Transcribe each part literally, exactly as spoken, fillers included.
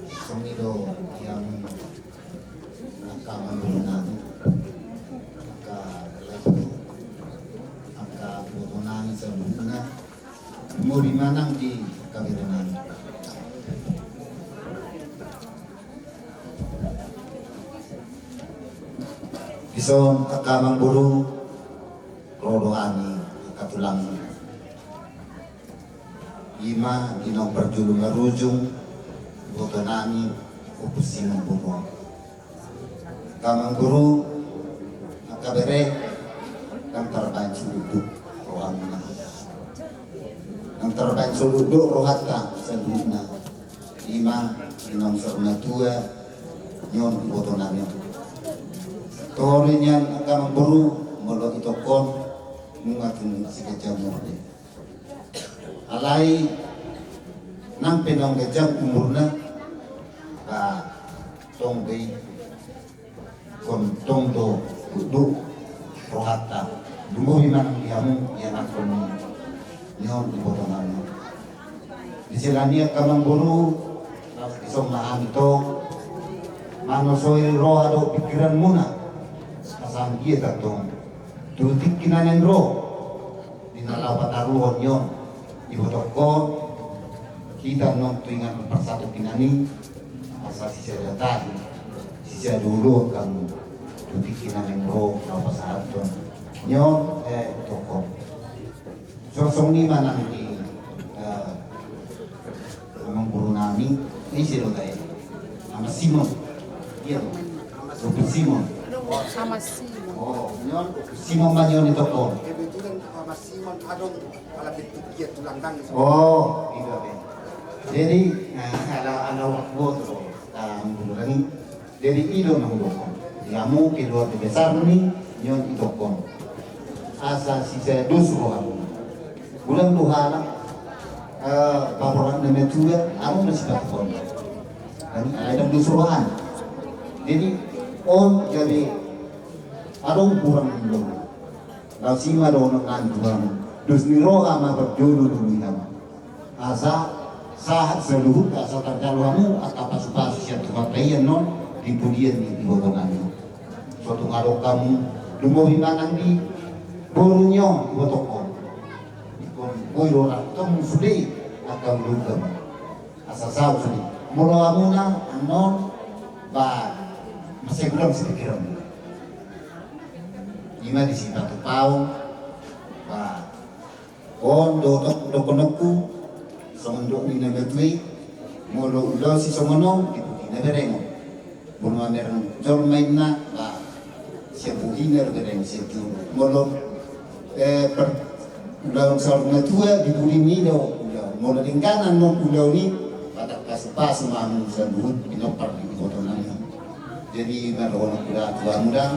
Songon i do di hamu angka amangboru nami, angka lae, angka iboto nami saluhutna, molo manang di angka bere nami. Dison angka amangboru, ro do hami angka tulang. Ima di naung parjolo marujung iboto nami Ompu Simon Bonua. Angka amangboru, angka bere, ndang tarbaen sudut rohamuna. Ndang tarbaen sudut rohanta saluhutna. Ima di naung saur matua nion iboto nami on. Toho do nian angka amangboru, molo itongkon nunga tung siganjang umur be. Alai nang pe naung ganjang umurna, ba tong be i, ingkon tong do duduk rohanta. Lumobi manang di hamu ianakhon nion iboto nami. Di sela ni i angka amangboru, laos dison ma hami tong manosoi roha dohot pingkiranmuna. Asa anggiat antong tu tingki na naeng ro, di na laho pataruhon nion ibotongkon, hita annon tu inganan parsatongkinan i, asa sisada tahi, sisada oloan hamu tu tingki na naeng ro laho pasahathon nion, eh, ibotongkon. Suang songon i ma nang di, eh, amangboru nami, eh, ise do tahe? Ama Simon. Iya do. Ompu Simon. Ama Simon. Oh, nion Ompu Simon ma nion itongkon. Kebetulan Ama Simon adong ala bentuk dia tulang dang. Oh, i do be. Jadi, eh, ala, ala waktu tu, ah, amangboru nami. Jadi i do na hudokhon, di hamu keluarga besar ni nion itongkon, asa sisada dos rohamu. Unang do halak, eh, paborat na matua, hamu ma sipatupaon. Kan alai ndang dos rohana. Jadi on gabe adong hurang ni lolo. Laos i ma dohonon nami tu hamu, dos ni roha ma parjolo lului hamu. Asa sahat saluhut, asa tarjalo hamu angka pasupasu sian Tuhanta i annon di pudian ni iboto nami. So tung adong hamu, lumobi manang di boru ni on ibotongkon, ingkon boi do rap tong sude angka ulumu. Asa saut sude. Molo hamuna annon, ba, mansai godang sipingkiranmuna. Ima di sipatupaon, ba, on do dohononku, songon dok ni na matua i, molo ulaon sisongon on, di bohina berengon. Molo mamereng jolma inna, ba, sian bohina do bereng sian jolo. Molo, eh, per, ulaon saur matua, di pudi ni do ulaon. Molo denggan annon ulaon i, ba tarpasupasu ma hamu saluhut pinompar ni iboto nami. Jadi, ima dohononku da tu hamu da,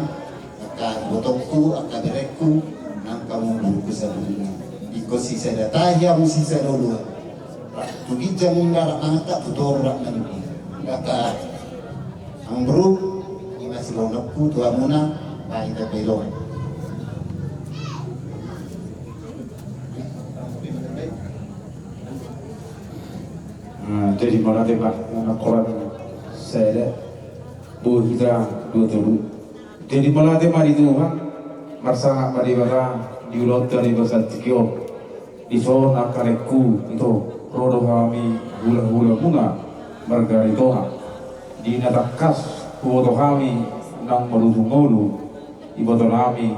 angka ibotongku, angka berengku, nang hamu boruku saluhutna. Ingkon sisada tahi hamu sisada oloan. Rap tu ginjang inna rap mangangkat, tu toru rap maninggi. Angka amangboru, ima sidohononku tu hamuna, ba hita pe i do. Nah, jadi mauliate ma, na koran sada, bohita dua tolu. Jadi mauliate ma di Tuhan, marsangap ma Debata di ulaonta di bagasan tingki on. Dison angka berengku ito, ro do hami hulahulamuna marga Aritonang. Di na tangkas huboto hami naung marujung ngolu iboto nami,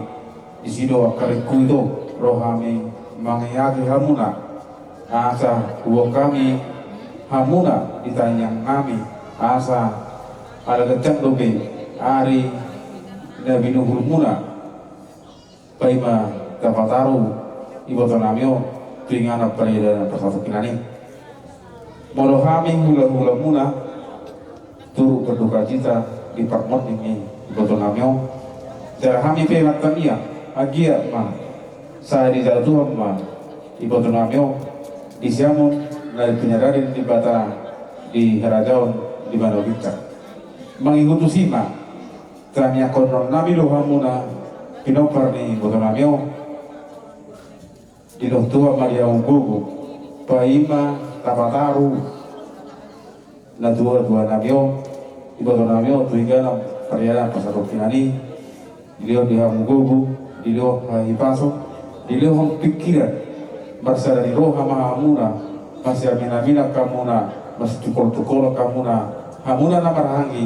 disi do angka berengku ito, ro hami mangeahi hamuna. Asa huboan hami hamuna di tangiang nami, asa ala ganjang dope ari na binuhurmuna, paima tapataru iboto nami on tu inganan paridanan parsatongkinan i. Molo hami hulahulamuna, turut berdukacita di parmonding ni iboto nami on. Jala hami pe martangiang, anggiat ma sai dijalo Tuhan ma iboto nami on di siamun na pinarade ni Debata di harajaon di banua ginjang. Mangihuthon i ma, tangianghonon nami do hamuna pinompar ni iboto nami on. Didohot Tuhan ma di hamu gogo, paima tapataru Natuatua nami on, iboto nami on, tu inganan parianan parsatongkinan i, dilehon di hamu gogo, dilehon hahipason, dilehon pingkiran, marsada ni roha ma hamuna, masiaminaminan hamuna, masitungkoltungkolan hamuna, hamuna na marhahaanggi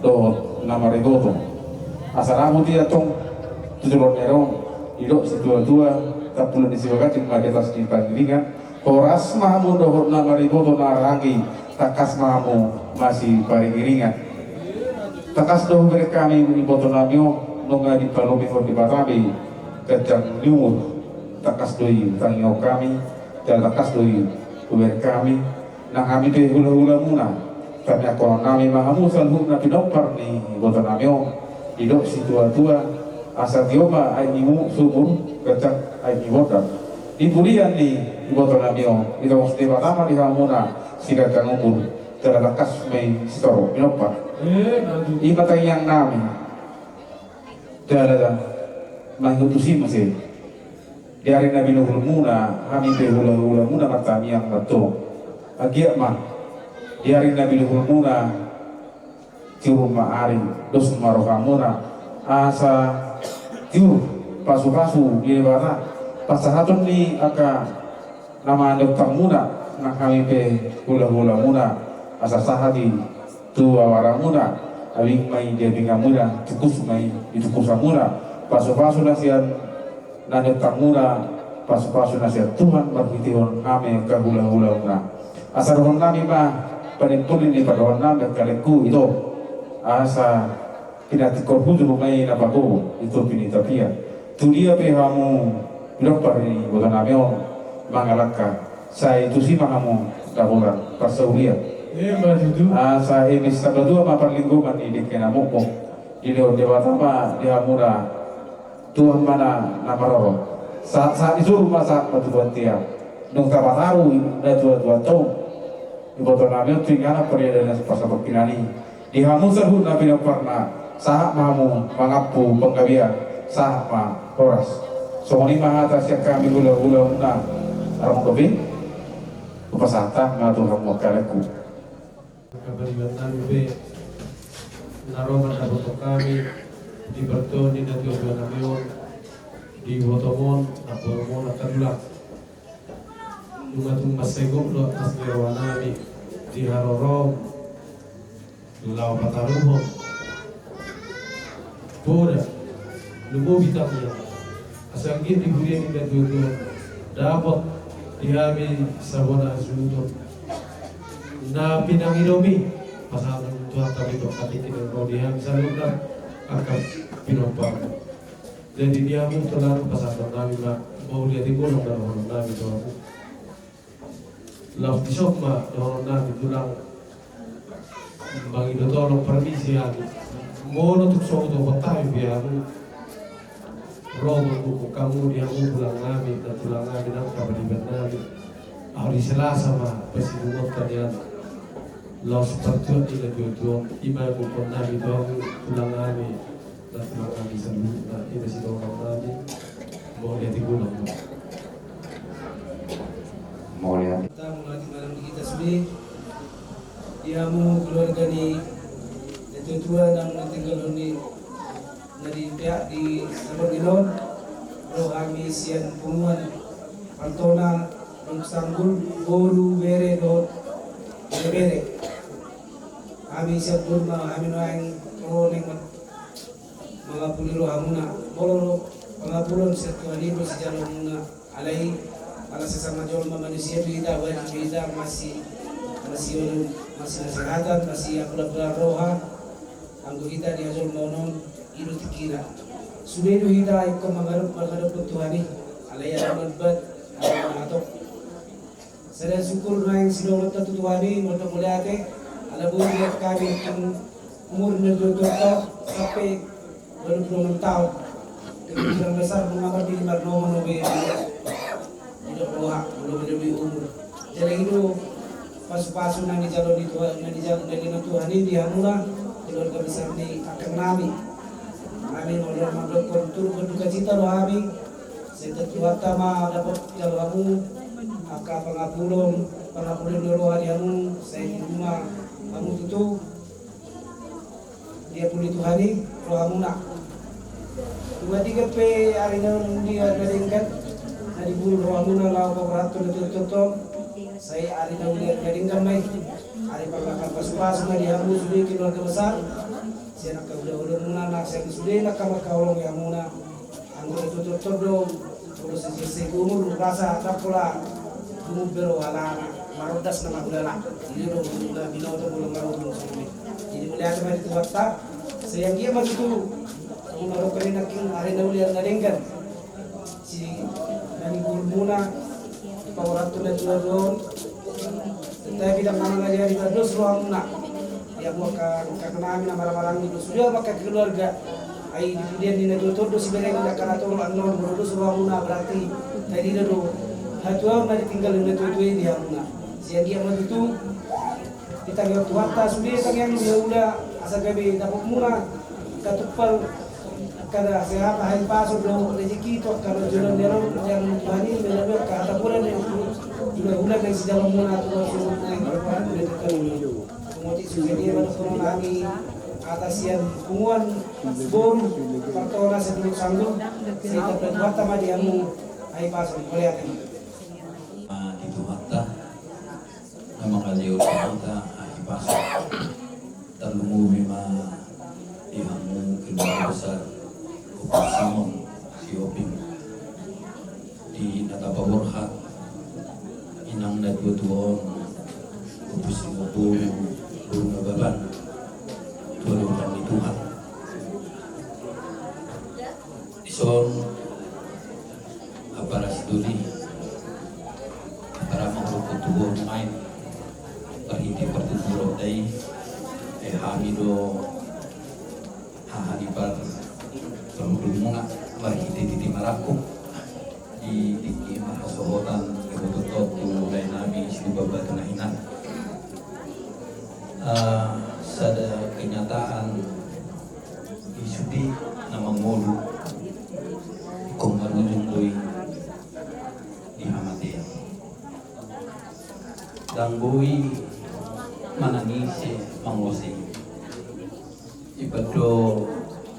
dohot na mariboto. Asa rap ma antong tu joloan ni ari on, didok situatua, tampulan ni sibagas ma di atas ni pangiringan, horas ma hamu dohot na mariboto na marhahaanggi, tangkas ma hamu masiparingiringan. Tangkas do hubereng hami iboto nami on, nunga dipalobihon Debata be ganjang ni umur. Tangkas do i tangihon hami, jala tangkas do i hubereng hami, nang hami pe hulahulamuna. Tangianghonon nami ma hamu saluhutna pinompar ni iboto nami on, didok situatua, asa tio ma aek ni umur, sumur, ganjang aek ni bondan. Di pudian ni iboto nami on, ditongos Debata ma di hamuna siganjang umur, jala tangkas ma i sitorop pinompar. I ma tangiang nami. Jala mangihuthon tusi muse. Di ari na binuhulmuna, hami pe hulahulamuna martangiang ma antong. Anggiat ma di ari na binuhulmuna, tiur ma ari, dos ma rohamuna, asa tiur pasupasu ni Debata, pasahaton ni angka na maniontangmuna, nang hami pe hulahulamuna, asa sahat i tu awaramuna, abing ma i di abinganmuna, tungkus ma i di tungkusanmuna, pasupasu na sian na niontangmuna, pasupasu na sian Tuhan marhitehon hami angka hulahulamuna. Asa dohonon nami ma, panimpuli ni pandohan nami angka laengku, ito, asa pinantikhon hujur ma i na pagogo, ito pinitapian. Tu dia pe hamu pinompar ni iboto nami on mangalangka, sai tusi ma hamu dapotan parsaulian. Asa eme sabatua ma parlinggoman ni dengke na momo, dilehon Debata ma di hamuna, Tuhan ma na marorot. Sahat, sahat ni solu ma sahat ma tu bontean. Dung tapataru natuatuanta on, iboto nami on, tu inganan parianan parsatongkinan i, di hamu saluhutna pinomparna, sahat ma hamu mangampu panggabean, sahat ma horas. Songon i ma hata sian hami hulahulamuna. Adong dope? Hupasahat ma tu hamu angka laengku. Angka pariban nami pe na ro mandapothon hami di partondion ni natuatua nami on, di ibotom on, namborom on, angka tulang. Nunga tung mansai gok do atas ni roha nami di haroro laho pataruhon poda, lumobi tangiang, asa anggiat di pudian ni natuatua dapot di hami sabona hasuhuton na pinangidomi. Pasahaton Tuhan hami tu angka tingki na ro di hami saluhutna angka pinompar. Jadi di hamu tongtong pasahaton nami ma, mauliate ma dohonon nami tu hamu. Laos dison ma dohonon nami, tulang, mangido tolong, parmisi hami. Molo tung so hudokhon hami pe hamu, ro ma hudokhon hamu di hamu tulang nami, na tulang nami, nang pariban nami. Ari Selasa ma pasidungonta nian. Laos partuat ni natuatua on, i ma hudokhon nami tu hamu tulang nami. Nang tulang nami saluhutna, i ma sidohonon nami. Mauliate ma. Mauliate. Tamu lagi malam di hita sude. Di hamu keluarga ni natuatua nang na tinggal honi na di pihak di saluhut i on. Ro hami sian punguan, partona, nang sanggul, boru, bere dohot bere-bere. Hami sian boru ma hami nuaeng ro naeng mangapuli rohamuna, molo ro pangapulon sian Tuhan i do sijaloonmuna. Alai ala sesama jolma manusia do hita, wajib do hita masi, masi olo, masi nasihatan, masi apul-apulan roha. Anggo hita di hajolmaon on, i do tingkina. Sude do hita ingkon mangadop, mangadophon Tuhan i. Alai adong na umbat, adong na hatop. Sada syukur nuaeng sidongonta tu Tuhan i, mauliate. Ala boi dibuat hami tung umur na dua puluh taon sampe dua puluh enam taon. Kemungkinan besar mangapar di lima puluh onom be. Didok roha, molo be umur. Jadi i do pasupasu na nijalo ni Tuhan, na nijalo, na nilehon Tuhan i di hamuna, keluarga besar ni angka nami. Hami molo mandokhon turut berduka cita do hami. Sai tu Tuhanta ma dapot jalo hamu angka pangapulon, Pangapulon ni roha di hamu, sai di ruma hamu tutu. Diapuli Tuhan i rohamuna. Tung na denggan pe ari na uli, ari na denggan na dipuli rohamuna laho paborhathon na tuatua on. Sai ari na uli, ari na denggan ma i. Ari pangalapan pasupasu ma di hamu sude keluarga besar. Sian angka hulahula muna na sian sude na angka mangkaholongi hamuna. Anggo na tuatua on do, molo selesai umur rasa ndang pola tumumba do halak, marodas nama hulala. Jadi do, molo binoto, molo marodas. Jadi melihat ma di Tuhanta, sai anggiat ma tutu. Molo kami nakin ari na uli, ari na denggan. Si nani guru muna, paborhathon na tuatua on. Tetapi ndang manang na jadi, dos rohamuna. Ia buat ka, ka kami na marhahamaranggi dos. Sude angka keluarga. Ai di pudian ni na tuatua on do sibereng, ndang ka na torop annon, molo dos rohamuna berarti. Jadi do hatuaon na ditinggal ni na tuatua i di hamuna. Sai anggiat ma tutu. Ditangiang Tuhanta sude tangiang ni hulahula, asa gabe dapot muna. Katumpal. Kada sehat, hahipason dohot rejeki tu angka na jolo ni roha ni Tuhan i, melalui angka hata muna ni hulahula na sijalo muna tu suhut na i. Mauliate ma tu Tuhan i, atas sian punguan boru, partona sedulur sanggur, sai tanda Tuhanta ma di hamu hahipason. Mauliate ma. Di Tuhanta. Na mangalehon hita hahipason. Tarlumobi ma di hamu keluarga besar Ompung Simon Sihombing, di na tapaborhat inang na tuatua on, Ompung Simon boru, boru Nababan, tu adopan ni Tuhan. Dison, apala sidoli, apala mangurungkot tu boru main, marhite partuturonta i, eh, hami do haha ni par, parhundulmuna, marhite titi marangkup, di tingki marhasohotan, di bototon tu lae nami, Situboan Batu na hinan. Ah, sada kenyataan. Di sude na mangolu, ingkon marujung do i di hamatean. Ndang boi manang ise mangose. Ipat do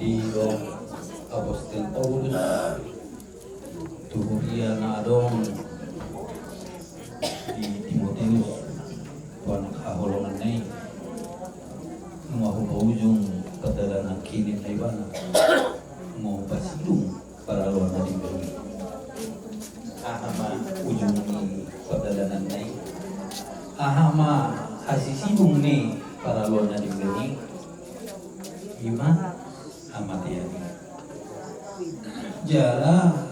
didok apostel Paulus tu huria na adong di Timoteus, tu anak haholonganna i. Nunga hupaujung pardalananki, ninna ibana, nunga hupasidung paraloan na denggan i. Aha ma ujung ni pardalananna i? Aha ma hasisidung ni paraloan na denggan i? I ma hamatean i. Jala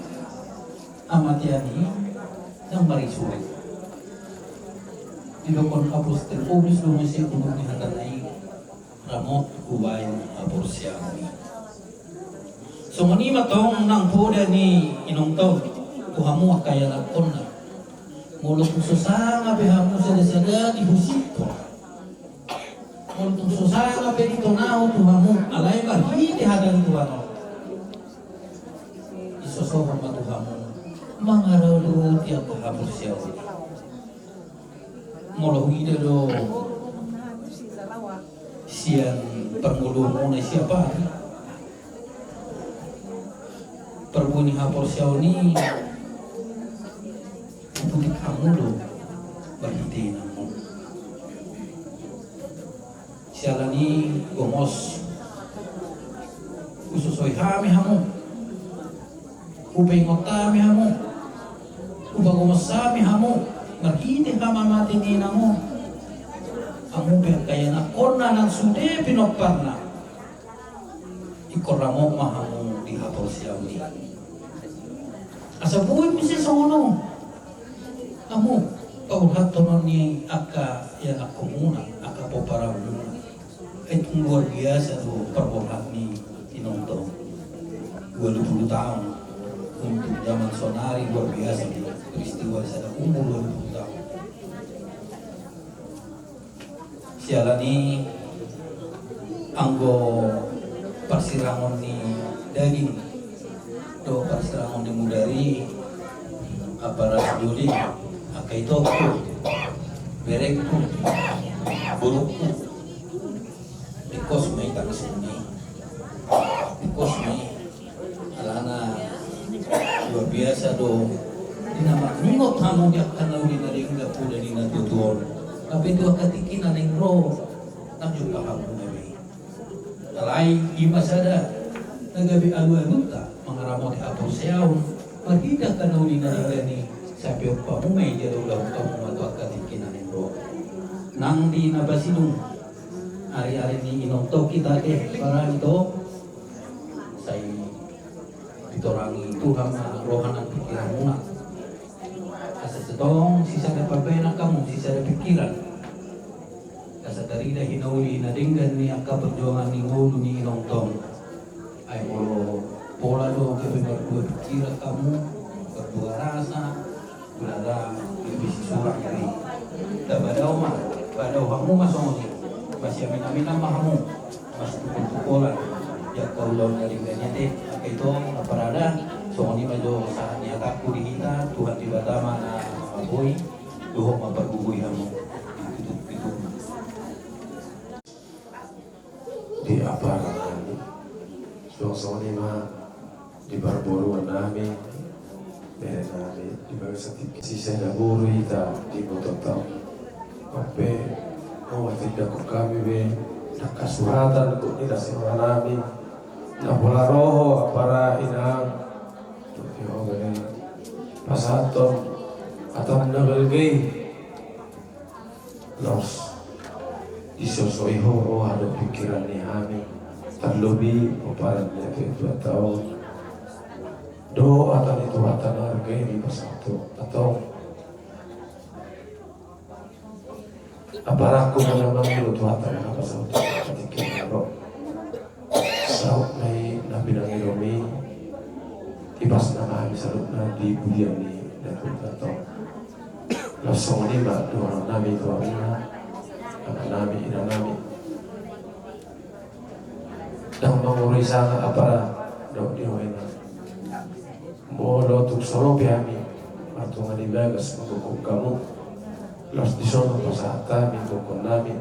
hamatean i ndang marisurik. Didokkon apostel Paulus do muse, ujung ni hatana i, ramot hubahen haporseaon i. Songon i ma tong nang poda ni inongta on tu hamu angka ianakhonna. Molo tung so sanga be hamu sada-sada dihusithon, molo tung so sanga be ditonahon tu hamu, alai marhite hata ni Tuhan on, disosohon ma tu hamu mangaradoti angka haporseaon. Molo huida do sian parngoluonmuna i, siapa parbue ni haporseaon i, diputik hamu do marhite inangmon. Siala ni i gomos, husosoi hami hamu, hupaingot hami hamu, hupagomos hami hamu marhite hamamate ni inang on. Hamu pe angka ianakhonna nang sude pinomparna, ingkon ramot ma hamu di haporseaon i. Asa boi muse songon on hamu paborhathonon ni angka ianakhonmuna, angka pomparanmuna. Ai tung luar biasa do parborhat ni inongta on. Dua puluh tahun, untuk zaman sonari luar biasa do peristiwa di sada umur dua puluh tahun. Siala ni i, anggo parsirangon ni daging dohot parsirangon ni mudar i, apala doli, angka itongku, Berengku, borungku, ringkos ma i tangis ni, ringkos ma i. Alana luar biasa do di na mangingot hamu di angka na uli na denggan poda ni na tuatua on. Hape tu angka tingki na naeng ro, nunga jumpa hamu na be i. Alai i ma sada na gabe alualunta mangaramoti haporseaon marhite angka na uli na denggan i, sai pe ompu hamu ma i jala ulahon hamu ma tu angka tingki na naeng ro. Nang di na pasidung ariari ni inongtong hita, eh, barang ito, sai ditorangi Tuhan ma roha nang pingkiranmuna. Asa tong sisada pambahenan hamu, sisada pingkiran. Asa tarida hinauli na denggan ni angka perjuangan ni ngolu ni inongtong. Ai molo pola do gabe mardua pingkiran hamu, mardua rasa, ulala, gabe sisurang do i. Tabadao ma, badao hamu ma songon i. Masiaminaminan ma hamu, masitukultukulan. Jala ulaon na denggan i ate, angka ito, na parada, songon i ma jo sahat ni hatangku di hita, Tuhan Debata ma na mangapoi, dohot ma pargogoi hamu. Ditutup, ditutup. Di aparan nami, songon i ma di parboruon nami, bere nami, di bagasan tingki sisada boru hita di botongta on. Hape, nunga tindangkon hami be, ndang hasuratan dohot nida siroha nami, na pola ro ho apara inang, dohot di ho be, pasahathon hatam na balga i. Laos disosoi ho roha dohot pingkiran ni hami, tarlobi pomparan ni natuatuanta on. Dohot hata ni Tuhanta na arga i dipasahat ho, antong. Aparanku ma na mangido Tuhanta na pasahat ho, tingki na ro. Saut ma i na pinangidomi, ipasna ma hami saluhutna di pujian ni natuatuanta on. Laos songon i ma dohonon nami tu hamuna, amanami, inanami. Ndang mangurui sanga apara dohot di ho inang. Molo tung songon i pe hami martonga di bagas manggokhon hamu, laos dison ma pasahat hami gokhon nami.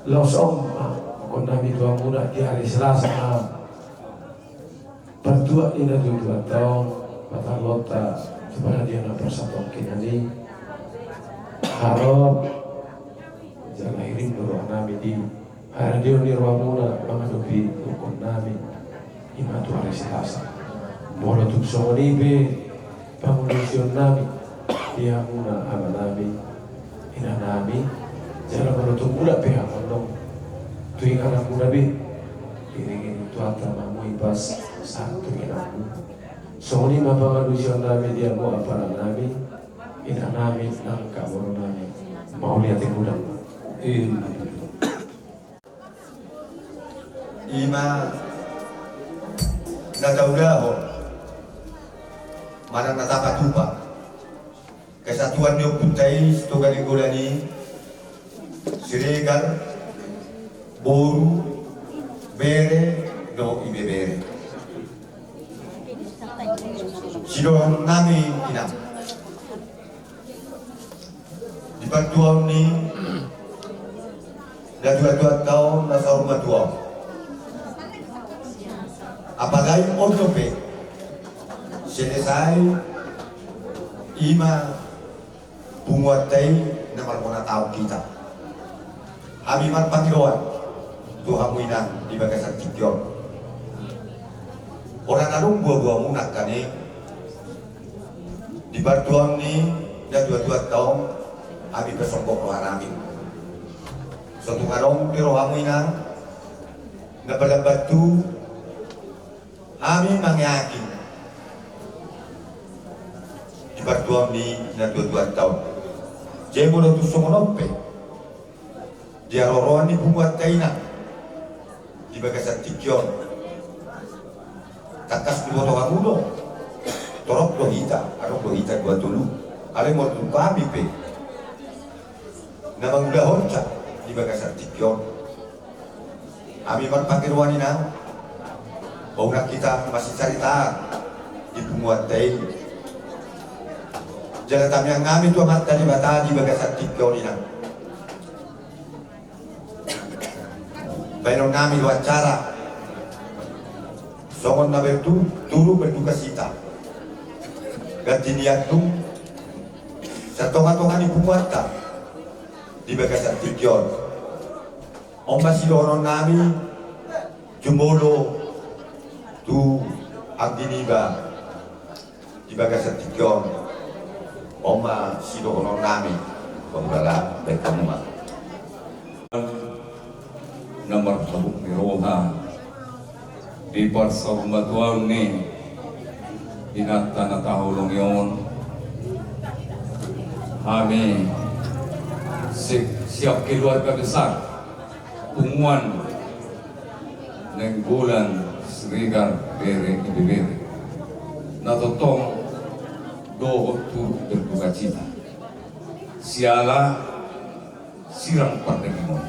Laos on ma gokhon nami tu hamuna di ari Selasa na partuat ni natuatuanta on, patarlonta tu Paradian na Parsatongkinan i. Haroro jala hirim do roha nami di haradeon ni rohamuna mangadopi gokhon nami, i ma tu ari Selasa. Molo tung songon i pe pangantusion nami di hamuna amanami, inanami, jala molo tung mulak pe hamu annon tu ingananmuna be, iringiring Tuhanta ma hamu ipas sahat tu ingananmu. Songon i ma pangantusion nami di hamu aparan nami, inanami, nang angka boru nami. Mauliate godang. I ma na taulahon manang na tapatupa kesatuan ni ompunta i Sitogaling Golan i, Siregar, boru, bere dohot ibebere. Sidohonon nami inang, di partuaon ni natuatuanta on na saur matua on, apalai on dope selesai i ma punguanta i na marbona taon hita. Hami marpangidoan tu hamu inang di bagasan tingki on. Ora na adong buabuamuna nangkaning di partuaon ni natuatuanta on, hami pasombu roha nami. So tung adong di rohamu inang na palambat tu hami mangeaki di partuaon ni natuatuanta on. Jadi molo tung songon on pe di haroroan ni punguanta inang di bagasan tingki on, tangkas diboto hamu do, torop do hita, adong do hita dua tolu. Alai molo tung hami pe na mangulahonsa di bagasan tingki on, hami marpangidoan inang, unang hita masisaritaan di punguanta i. Jala tamiang hami tu Amanta Debata di bagasan tingki on inang, Baenon nami do acara songon na bertu, turu berdukacita. Ganti ni andung, satonga-tonga ni punguanta di bagasan tingki on. On ma sidohonon nami jumolo tu anggi niba di bagasan tingki on. On ma sidohonon nami. Pahulala, baen hamu ma. Na marhabot ni roha di parsaurmatuaon ni inanta na taholongi on, hami si-, siap keluarga besar punguan Nainggolan Siregar bere Ibebere, na tongtong dohot turut berdukacita siala sirang pardagingon.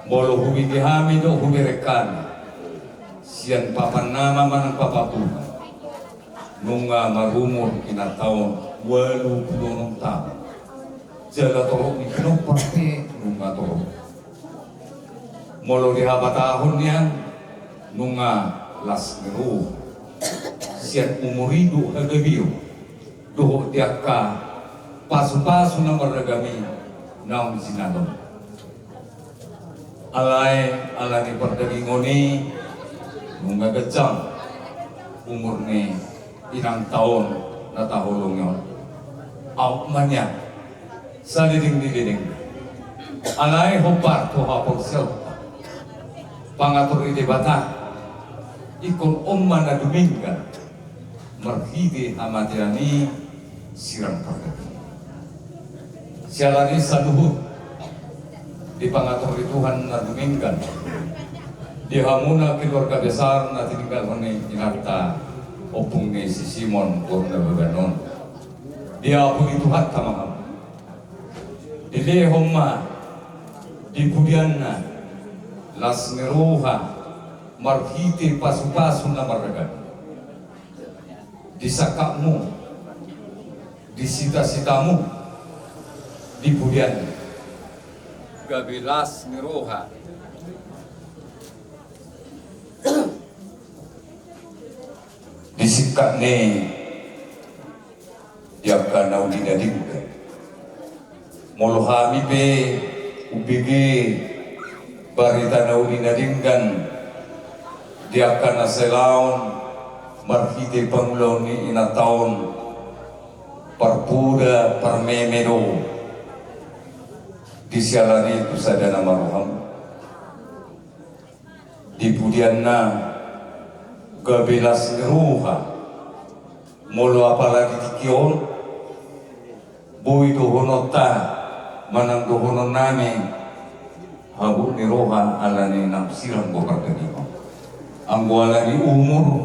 Molo hubege hami dohot hubereng hami sian papan nama manang papan buha, nunga marumur inanta on ualu pulu onom taon. Jala torop ni pinompar pe nunga torop. Molo dihabatahon nian, nunga las ni roha sian umur i dohot hagabeon dohot di angka pasupasu na marragam i naung jinalona. Alai ala ni pardagingon i, nunga ganjang umur ni inanta on na taholongi on. Aut ma nian saleleng ni lelengna. Alai hombar tu haporseaonta, pangatur ni Debata, ingkon on ma na dumenggan marhite hamatean i sirang pardagingon. Siala ni i saluhut di pangatur ni Tuhan na dumenggan di hamuna keluarga besar na tininggalhon ni inanta, ompung ni si Simon, boruna babanon. Diampuni Tuhanta ma hamu. Dilehon ma di pudianna las ni roha marhite pasupasu na marragam di sangkapmu, di sitasitamu, di pudianna. Gabe las ni roha. Di singkat ni di angka na uli na denggan. Molo hami pe umbege barita na uli na denggan di angka na salaon marhite pangulaon ni inanta on, parpoda parmeme do. Di siala ni i tu sada na marroham di pudianna gabe las ni roha. Molo apala di tingki on boi dohononta manang dohonon nami habot ni roha ala ni nang sirang do pardagingon. Anggo ala ni umur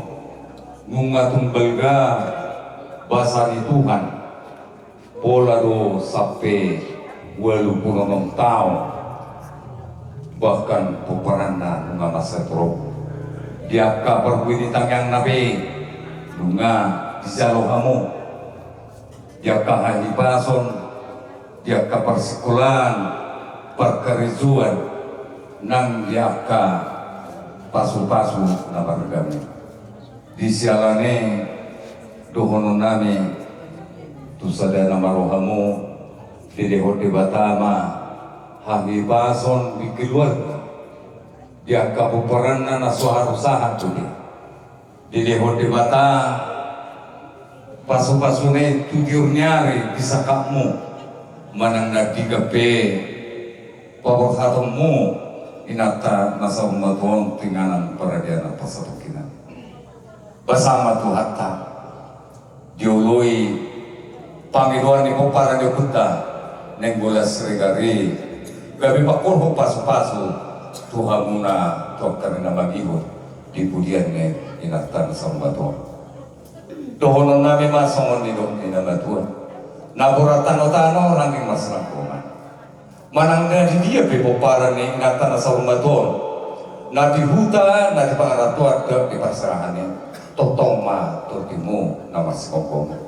nunga tung balga basa ni Tuhan. Pola do sampe ualu pulu onom taon, bahkan pomparanna nunga mansai torop. Di angka parbue ni tangiangna pe nunga dijalo hamu. Di angka hahipason, di angka parsikolaan, parkarejoan, nang di angka pasupasu na marragam i. Di siala ni i dohonon nami tu sada na marroham, dilehon Debata ma hahipason di keluarga, di angka pomparanna na so harusahan tu dia. Dilehon Debata pasupasuna i tu tiur ni ari di sangkapmu, manang na denggan pe paborhatonmu inanta na saur matua on tu inganan paradianan parsatongkinan. Basa ma Tuhanta, dioloi pangidoan ni pomparan ni ompunta Nainggolan Siregar i, gabe pangkorhon pasupasu tu hamuna tu angka na mangihut di pudian ni inanta na saur matua on. Dohonon nami ma songon nidok ni na matua: Na borat tanotano, rangging ma silangkoman. Manang na di dia pe pomparan ni inanta na saur matua on, na di huta, na di pangarantoan dohot di parserahan i, tongtong ma tondimu na marsigomgoman.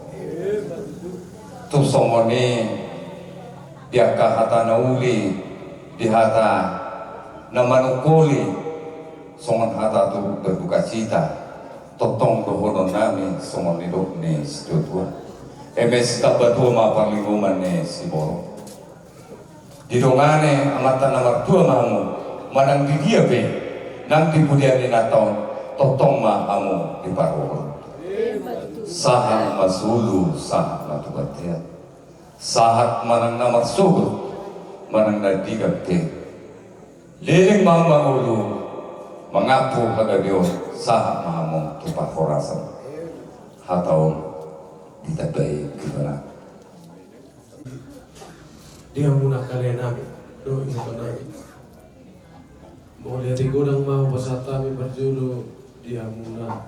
Tung songon i di angka hata na uli, di hata Na manungkoli songon hata tu berdukacita, tongtong dohonon nami songon nidok ni situatua. Eme sitambatua ma parlinggoman ni siborok. Didongani amanta na martua ma hamu, manang di dia pe nang di pudian ni inanta on, tongtong ma hamu diparorot. Sahat ma solu, sahat ma tu bontean. Sahat manang na marsogot, manang na denggan pe. Leleng ma hamu mangolu, mangampu hagabeon, sahat ma hamu tu parhorasan. Hata on ditambai Tuhan. Di hamuna kalean nami, dohot iboto nami. Mauliate godang ma hupasahat hami parjolo di hamuna.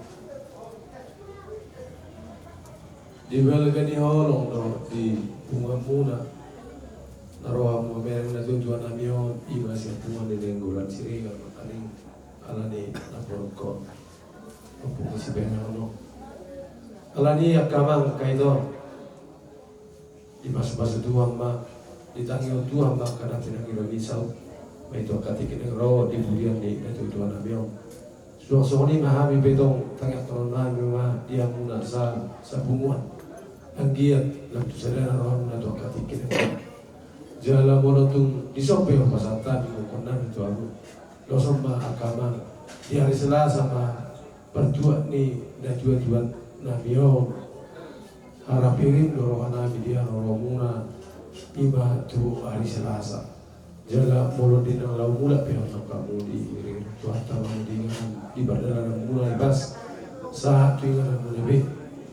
Di balga ni holong dohot di punguanmuna, na ro hamu mamereng natuatua nami on, i ma sian punguan ni Nainggolan Siregar, makaning alani na poruk on. Ompung ni si Benyamin on. Alani angka amang, angka ito. Dipasupasu Tuhan ma, ditangihon Tuhan ma angka na pinangido ni saut. Ma i tu angka tingki na ro di pudian ni natuatua nami on. Suang songon i ma hami pe tong, tangianghonon nami ma di hamuna sa, sapunguan. Anggiat lam tu sadana rohamuna tu angka tingki na ro. Jala molo tung dison pe hupasahat hami gokhon nami tu hamu. Loson ma angka amang, di ari Selasa ma partuat ni natuatua nami on. Harapi rim do roha nami di haroromuna, i ma tu ari Selasa. Jala molo di na laho mulak pe hamu, hamu di, tu hata hamu di, di pardalanan muna i bas. Sahat tu inganan muna be.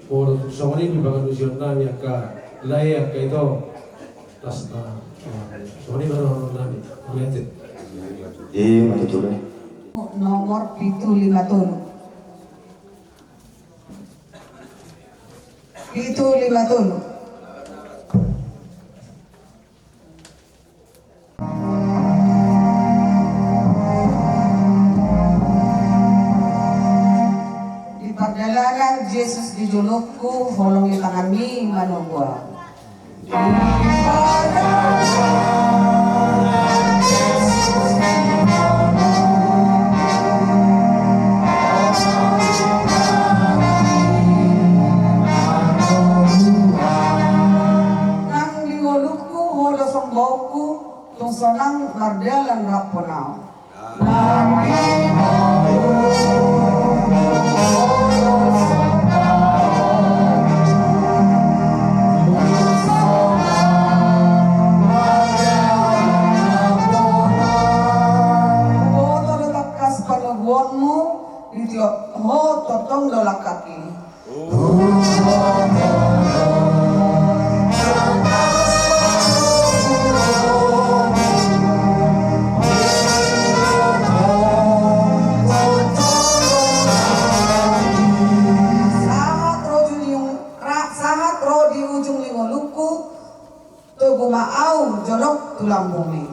Molo songon i di pangalusion nami angka lae, angka ito. Las ma. Songon i ma dohonon nami. Mauliate. I ma tutu be. Nomor pitu lima tolu. Pitu lima tolu. Di pardalanan Jesus di jolongku, holong ni tanganmi manogu au. Nang di ngolungku, ho do sombaonku, tung sonang mardalan rap hon au. Huboto do tangkas panoguonmu, di tiop ho tongtong do langkangki. Sahat ro di ujung, ra-, sahat ro di ujung ni ngolungku, togu ma au jolok tu lambungmi.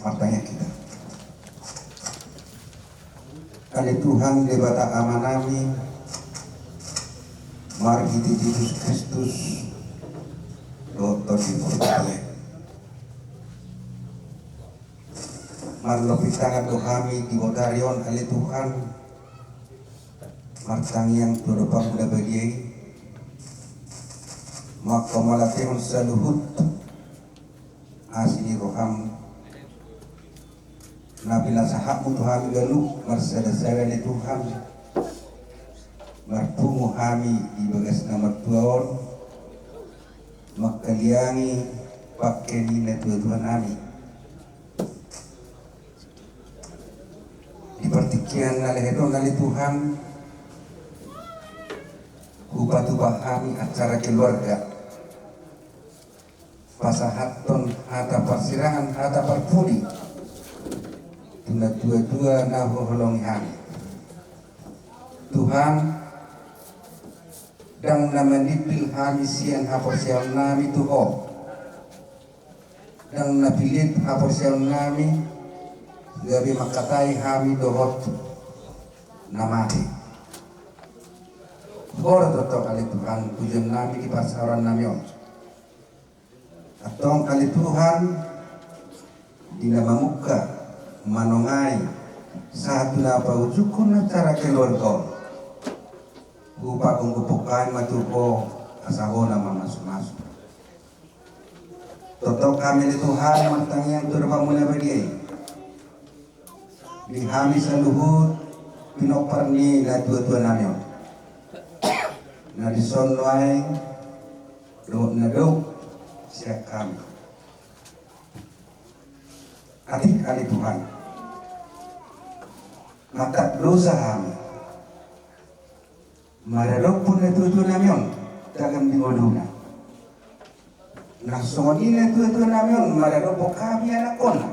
Martangiang hita. Ale Tuhan Debata Amanami, marhite Jesus Kristus, dohot Tondi Portibi. Marlompit tangan do hami di botari on, ale Tuhan, martangiang tu adopanmu na badia i, manghamauliatehon saluhut asi ni roham na pinasahatmu tu hami ganup marsadasada, ale Tuhan, marpungu hami di bagas na martua on, manghaliangi pangke ni natuatua nami. Di partingkian na lehet on, ale Tuhan, hupatupa hami acara keluarga, pasahathon hata parsirangan, hata parpudi tu natuatua na huholongi hami. Tuhan, ndang na mandimbil hami sian haporseaon nami tu Ho. Ndang na pilit haporseaon nami gabe mangkatai hami dohot na mate. Huboto tongtong ale Tuhan pujion nami di parsaoran nami on. Antong ale Tuhan, di na mamungka, manongai, sahat tu na paujungkon acara keluarga on, hupagomgomhon hami ma tu Ho asa Ho na mamasumasu. Tongtong hami ale Tuhan martangiang tu adopanMu na badia i di hami saluhut pinompar ni natuatua nami on, na dison nuaeng dohot na dao sian hami. Atik ale Tuhan, mardosa hami maradophon natuatua nami on tagan di ngoluna. Na songon i natuatua nami on maradophon hami anakkonna.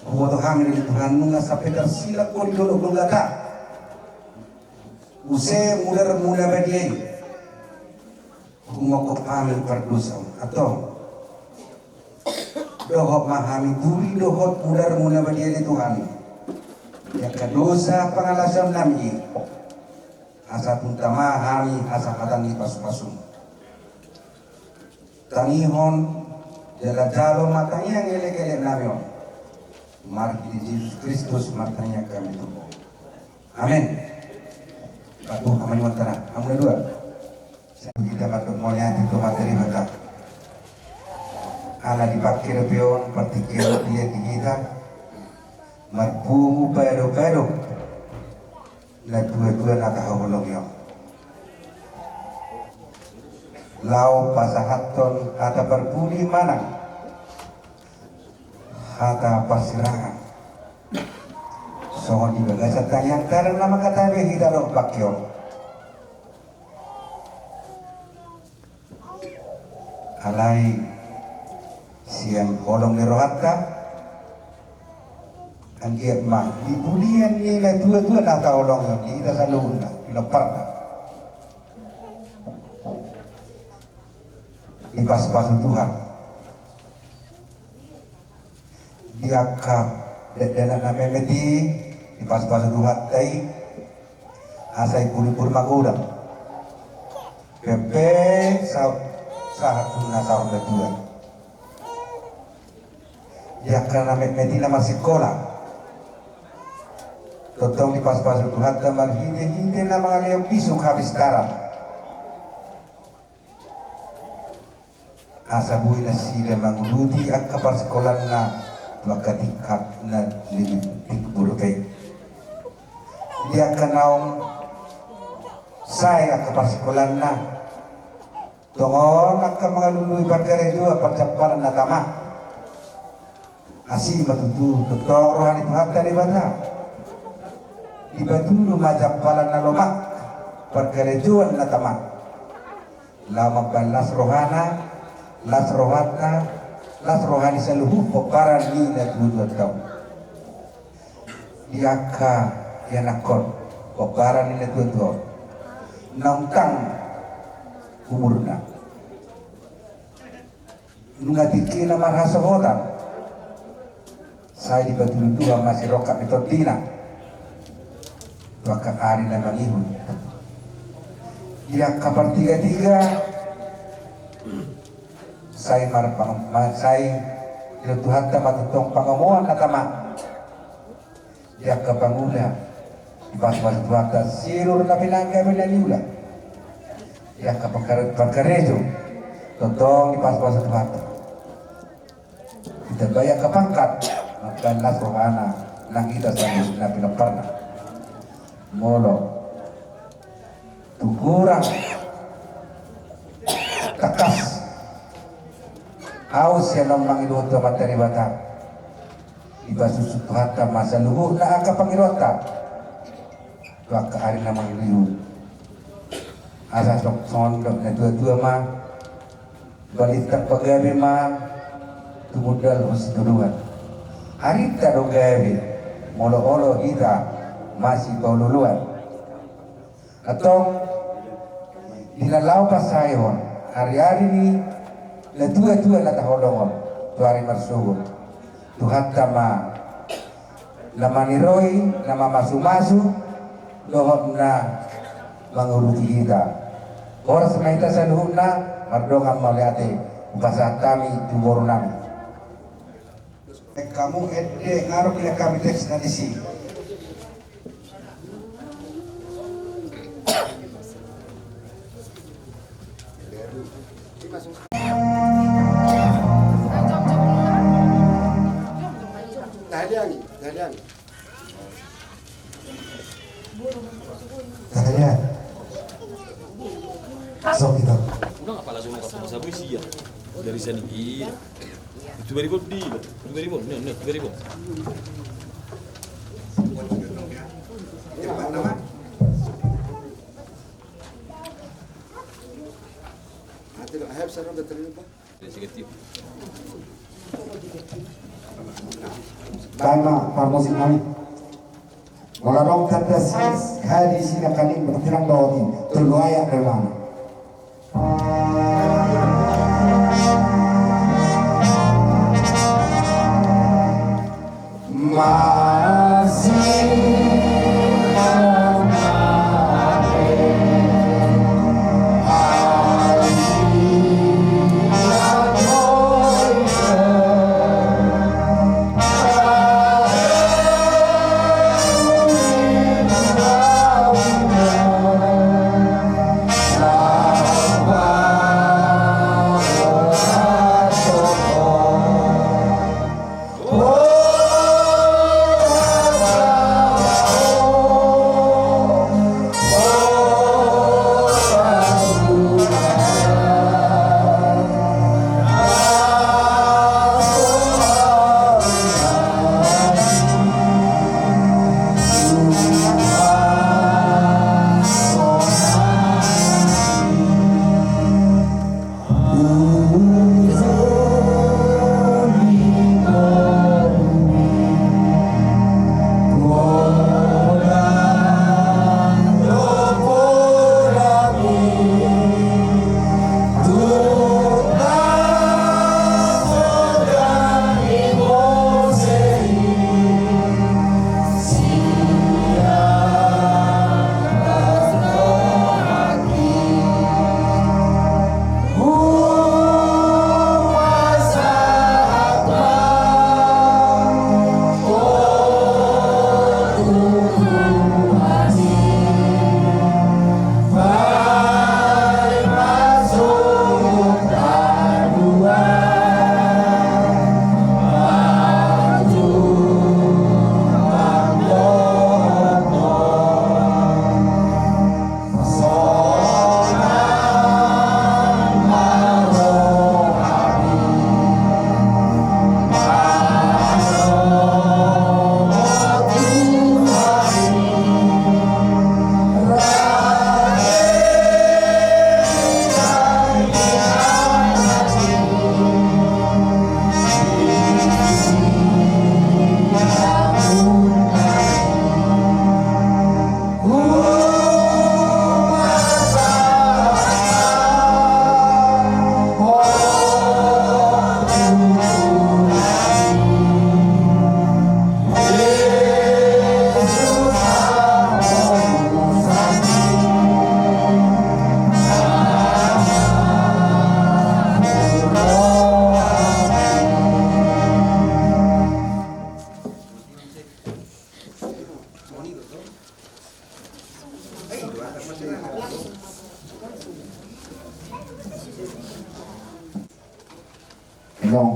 Huboto hami ale Tuhan nunga sampe tarsilang Ho di dolok dolgata. Muse mudarMu na badia i humophop hami pardosa on. Antong dohot ma hami tuli dohot mudarMu na badia ale Tuhan, di angka dosa pangalaosion nami i, asa tunta ma hami hasahatan ni pasupasuM. Tangihon jala jalo ma tangiang elekelek nami on. Marhite Jesus Kristus martangiang hami tu Ho. Amen. Patuh hami nuaeng tangiang hamu na dua. Sai hita mandok mauliate tu Amanta Debata. Ala dipangke dope on partingkian on di hita marpungu badobado natuatua na tahaholongi on, laho pasahathon hata parpudi manang hata parsirangan. Songon di bagasan tangiangta ndang na mangkatai be hita dohot pangke on. Alai sian holong ni rohanta, anggiat ma di pudian ni natuatua na tahaholongi on di hita saluhutna pinomparna, dipasupasu Tuhan. Di angka dakdanak na metmet i, dipasupasu Tuhanta i, asa imbur-imbur magodang pe sahat tu na saur matua. Di angka na metmet i na marsikola, tongtong dipasupasu Tuhanta marhite-hite na mangalehon bisuk hapistaran, asa boi nasida manguduti angka parsikolaanna tu angka tingkat na lebih tinggi dope. Di angka naung sae angka parsikolaanna, tongon angka mangalului parkarejoan parjampalan na tama. Asi ma tutu tongtong roha ni Tuhanta Debata. Dipatudu ma jampalan na lomak, parkarejoan na tama, laho mambahen las rohana, las rohanta, las roha ni saluhut pomparan ni natuatuanta on. Di angka ianakhon pomparan ni natuatua on, naung tang umurna, nunga tingkina marhasohotan, sai dipatudu Tuhan ma sirongkap ni tondina tu angka ari na mangihut. Di angka partigatiga, sai marpang-, ma-, sai didok Tuhanta ma tongtong pangomoan na tama. Di angka pangula, dipasupasu Tuhanta silur na pinanggabe na niula. Di angka pangkare-, pangkarejo, tongtong dipasupasu Tuhanta. Ditambai angka pangkat, mambahen las rohana nang hita saluhutna pinomparna. Molo tung hurang tangkas ahu sian on mangido tu Amanta Debata, dipasupasu Tuhanta ma saluhutna angka pangidoanta tu angka ari na mangihut. Asa songon didok natuatua ma, balintang pagabe ma tumundalhon sitadoan. Arinta do gabe molo olo hita masipaolooloan. Antong di na laho pasaehon ari-ari ni Natuatua na taholongon tu ari marsogot. Tuhanta ma na maniroi, na mamasumasu, dohot na mangurupi hita. Horas ma hita saluhutna, mardongan mauliate hupasahat hami tu borunami. Hamu ende, nga ro pinahan hami teksna disi. Tahadangi, tahadangi. Tahadangi. Sok hita. Unang apala sono kapala sabu isi ya. Dari sani i. Itu bari bodi, itu bari bodi, nih, nih, itu bari bodi. Baen ma parmusik nami. Molo adong tanda sias hadi sina kaning bertirang bawati tolu ayat dari mana? Inong,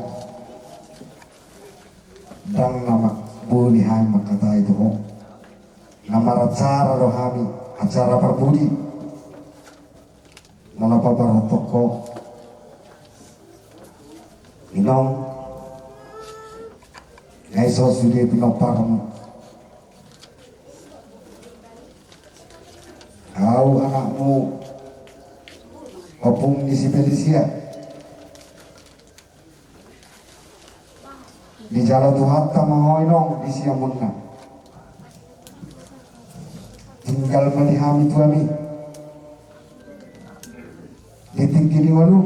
ndang na mamboli hami mangkatai tu ho. Na maracara do hami, acara parbudi. Molo paborhathon ho, Inong, nga i so sude pinomparmu. Au anakmu, ompung ni si Felicia. Dijalo Tuhanta ma ho, Inong, di siamunna. Tinggal ma di hami tu hami. Di tingki ni ngolum.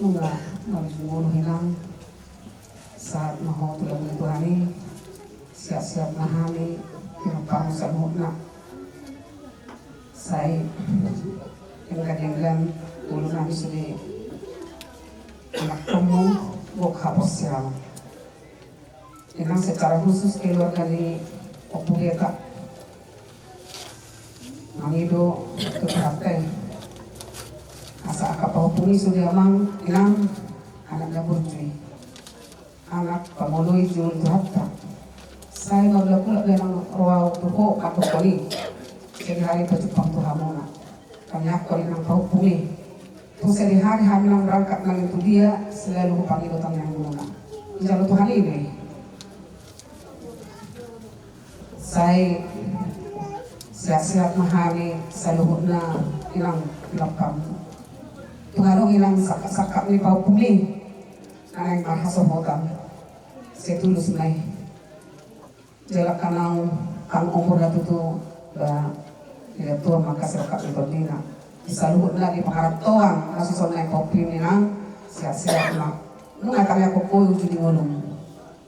Nunga marujung ngolu, Inang. Sahat ma ho tu lambung ni Tuhan i. Sehat-sehat ma hami, pinompar saluhutna. Sai denggan-denggan ulu nami sude, anak komu, gok hapos sial. Inang, secara khusus keluarga ni Ompu Geta mangido tu Tuhanta i asa angka pahompu ni sude, Amang Inang, anak na burju i, anak pangoloi jolo ni Tuhanta. Sai marulak-ulak do, Inang, roha tu ho mandokkon i. Jadi hami pajumpang tu hamuna. Tangiangkon, Inang, pahompu i. Tu sadihari hami nang berangkat nang tu dia, selalu hupangido tangiang muna. Dijalo Tuhan i be. Sai sehat-sehat ma hami saluhutna, Inang, pinompar. Tung adong, Inang, sangkap-sangkap ni pahompu i na naeng marhasohotan, sai tulus ma i. Jala angka naung tangkas umur na tutu, ba, dilean Tuhan ma angka sangkap ni tondina. Di saluhutna di pangarantoan na suson nai pahompu i, Inang, sehat-sehat ma. Nunga tangiangkon ho uju di ngolum.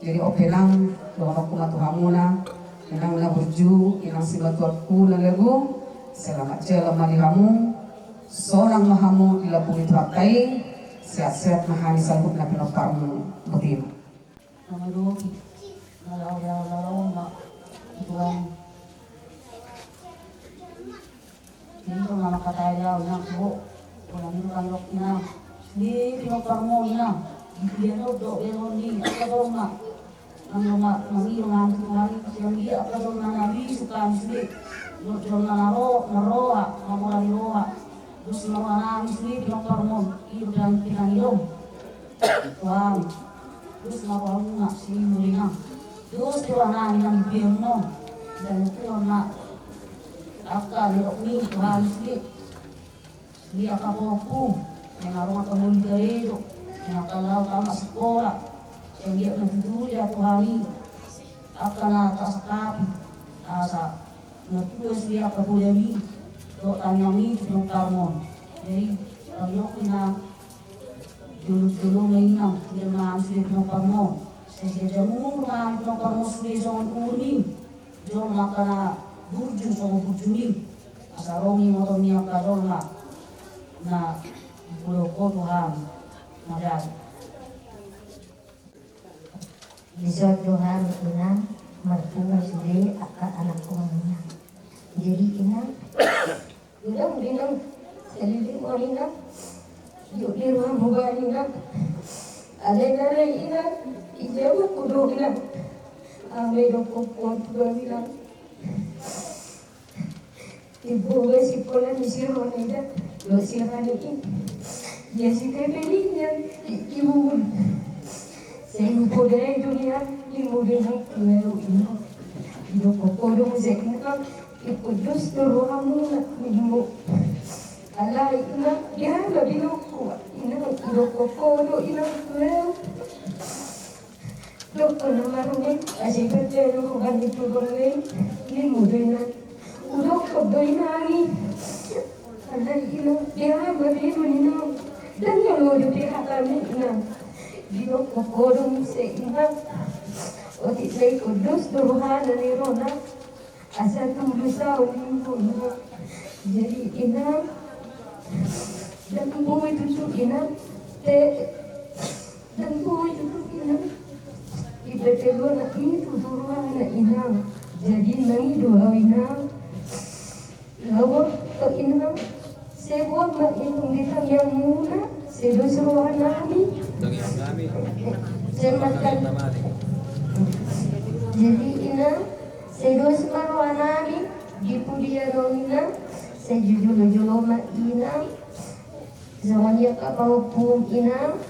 Jadi on pe, Inang, dohononku ma tu hamuna, Inang na burju, Inang simatua, Inang na lagu, selamat jalan ma di hamu. Sonang ma hamu di lambung ni Tuhanta i. Sehat-sehat ma hami saluhutna pinomparmu, Botima. Mamadopi na laho-laho ma tu Tuhan. Jadi so na mangkatai au, Inang, tu ho. Pola ni kan lok, Inang. Sude pinomparmu, Inang. Di dia no do beron ni angka jolma. Nang jolma mangido nang tu Tuhan i, sian dia angka jolma na bisuk hami sude. Jolma na ro, na roha, na mora ni roha. Dos ma roha nami sude pinomparmu. Ido dan pinangido. Tuhan. Dos ma rohamuna, sian muli nang. Dos roha nami nang biar mo. Dan Tuhan na. Angka ni rok ni Tuhan sude. Di angka pahompu, yang arung angka moli garejo, yang angka laho tamat sikola, yang dia na tutu dia Tuhan i, angka na tasakapi, asa na tuas dia angka poda i, do tangiang i tu pinomparmu. Jadi, kami oki na jolo-jolo ma, Inang, dia ma sude pinomparmu. Sai siajamur ma pinomparmu sude songon umur ni. Jolo ma angka na burju songon burju ni. Asa ro ma imoton ni angka jolma na dipodok ho tu hami. Madari. Dison do hami, Inang, marpungu sude angka anakmu, Inang. Jadi, Inang, godang do, Inang, saleleng on, Inang. Jot do rohamu bahen, Inang. Alai na lain, Inang, ijabahon do, Inang. Hami do kokoan tu bahen, Inang. Dibuka sikola ni si Roni da, dohot si Rani i. Dia si Kevin i, dia i, i bubun. Sai hupoda i do nian, limo do nang tueu, Inang. Didok ho do muse, Inang, ipoddos do rohamuna, limo. Alai, Inang, dia ma didok ho, Inang, didok ho do, Inang, tueu. Dok na maruneng, asa ibaca do roha ni tubang lei, limo do, Inang. Udok do, Inang, i. Alai, Inang, dia ma didok, Inang. Dang jolo dope hata ni, Inang. Didok ho do muse, Inang. Otik na ipoddos do rohana ni rona. Asa tulus au, Inang. Jadi, Inang, dang boi tutu, Inang. Te, dang boi tutu, Inang. Iba te do anak i tutu rohana, Inang. Jadi, mangido au, Inang. Laho, Inang. Sai boan ma, Inang, di tangiangmuna, sai dos roha nami. Tangiang nami. Sai matan. Jadi, Inang, sai dos ma roha nami, di pudian on, Inang, sai jolo-jolo ma, Inang. Songon i angka pahompum, Inang.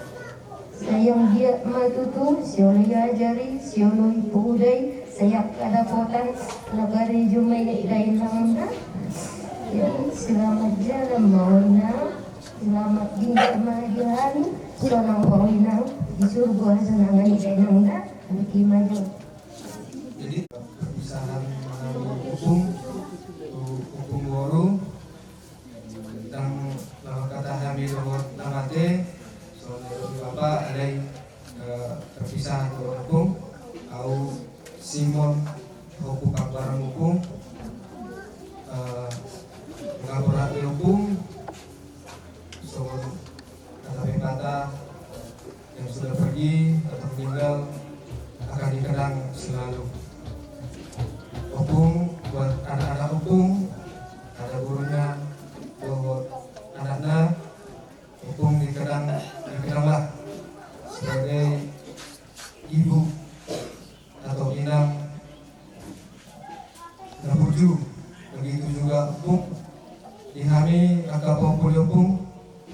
Sai anggiat ma tutu, sai olo iajari, sai olo ipoda i, sai angka dapotan na garejo ma i, Inang, da. Jadi, selamat jalan ma ho, Inang. Selamat tinggal ma di hami, sonang ma ho, Inang, di surgo hasonangan i, Inang, da. Botima jo. Jadi, perpisahan ma hami ompung, tu ompung boru. Dang laho hata hami dohot na mate, songon na nidok ni bapa, alai, eh, perpisahan do, ompung. Au Simon, ompung, panggoaran ompung. Eh, nga borat ni ompung, songon kata pepatah, yang sudah pergi atau meninggal akan dikenang selalu. Ompung, buat anak-anak ompung, ada gurunya, buat anaknya, ompung dikenang, dikenanglah sebagai ibu atau inang na burju. Begitu juga ompung, di hami angka pahompu ni ompung